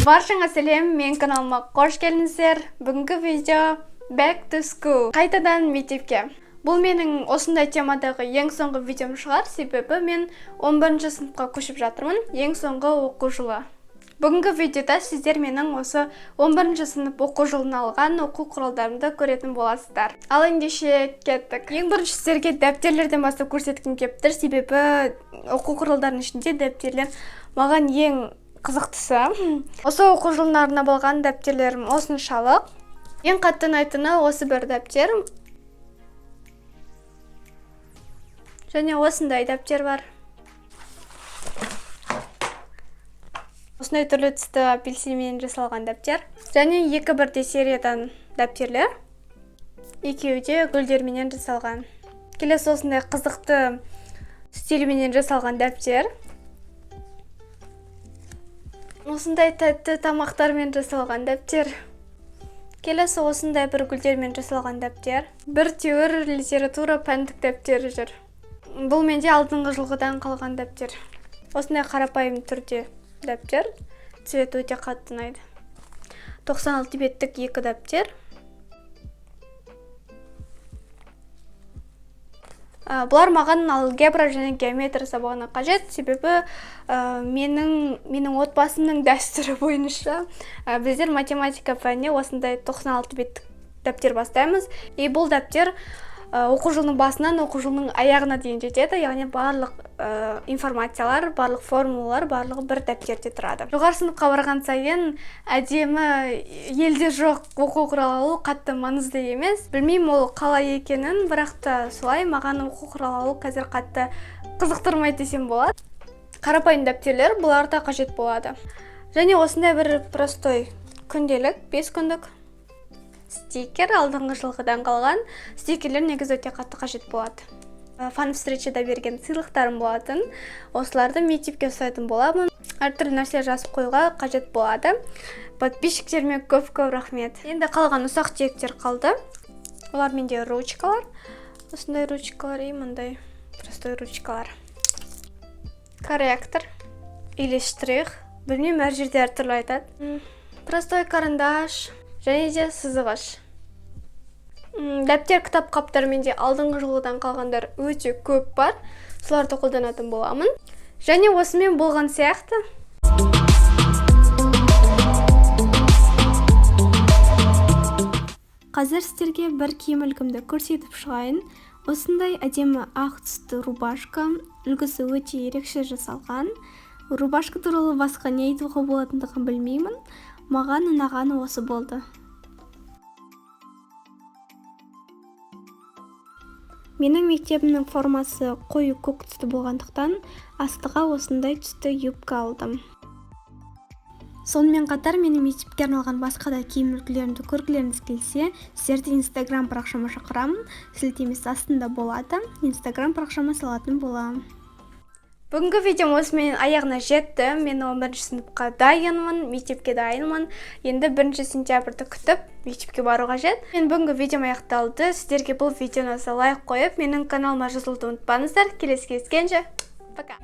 Баршаңа сәлем, мен каналыма қош келдіңіздер. Бүгінгі видео Back to School. Қайтадан мектепке. Бұл менің осындай темадағы ең соңғы видеом шығар, себебі мен 11 сыныпқа көшіп жатырмын, ең соңғы оқу жылы. Бүгінгі видеода сіздер менің осы 11 сынып оқу жылына алған оқу құралдарымды көретін боласыздар. Ал ендеше кеттік. Ең бірінші сіздерге дәптерлерден бастап көрсеткім келіп тұр, себебі оқу құралдарының ішінде дәптерлер маған ең қызықтысы. Осы оқу жылына арнап алған дәптерлерім осыншалық. Ең қатты ұнайтыны осы бір дәптер. Және осындай дәптер бар. Осындай түрлі түсті апельсинмен жасалған дәптер. Және екі бірдей сериядан дәптерлер. Екеуі де гүлдерменен жасалған. Келесі осындай қызықты стильменен жасалған дәптер. Осындай тәтті тамақтармен жасалған дәптер. Келесі осындай бір гүлдермен жасалған дәптер. Бір теуір литература пәндік дәптері жүр. Бұл менде алдыңғы жылғыдан қалған дәптер. Осындай қарапайым түрде дәптер. Цветі өте қатты ұнайды. 96 беттік екі дәптер. Бұлар маған алгебра және геометрия сабағына қажет, себебі менің отбасымның дәстүрі бойынша біздер математика пәніне осындай 96 беттік дәптер бастаймыз. И бұл дәптер оқу жылының басынан оқу жылының аяғына дейін жетеді, яғни барлық информациялар, барлық формулалар, барлығы бір дәптерде тұрады. Жоғары сыныпқа барған сайын әдемі елде жоқ оқу құралы алу қатты маңызды емес. Білмеймін ол қалай екенін, бірақ та солай маған оқу құралы алу қазір қатты қызықтырмайды десем болады. Қарапайым дәптерлер бұлар да қажет болады. Және осындай бір простой күнделік, 5 күндік стикер, алдыңғы жылғыдан қалған стикерлер негізі өте қатты қажет болады. Фан встречада берген сыйлықтарым болатын. Осыларды мектепке ұстайтын боламын. Әртүрлі нәрселер жазып қоюға қажет болады. Подписчиктеріме көп-көп рахмет. Енді қалған ұсақ түйектер қалды. Олар менде ручкалар. Осындай ручкалар и мындай простой ручкалар. Корректор или штрих. Білмеймін, әр жерде әртүрлі айтады. Простой карандаш. Және де сызғыш. Дәптер, кітап қаптар менде алдыңғы жылғыдан қалғандар өте көп бар. Соларды қолданатын боламын. Және осымен болған сияқты. Қазір сіздерге бір киім үлгімді көрсетіп шығайын. Осындай әдемі ақ түсті рубашка. Үлгісі өте ерекше жасалған. Рубашка туралы басқа не айтуға болатындығын білмеймін. Маған ұнағаны осы болды. Менің мектебімнің формасы қою көк түсті болғандықтан астыға осындай түсті юбка алдым. Сонымен қатар менің мектепке арналған басқа да киім үлгілерімді көргілеріңіз келсе, сіздерді Инстаграм парақшама шақырамын. Сілтемесі астында болады. Инстаграм парақшама салатын боламын. Бүгінгі видеом осымен аяғына жетті. Мен 11 сыныпқа дайынмын, мектепке дайынмын. Енді 1 сентябрьді күтіп, мектепке бару қажет. Мен бүгінгі видеом аяқталды. Сіздерге бұл видеоны лайк қойып, менің каналыма жазылуды ұмытпаңыздар. Келесі кездескенше, пока!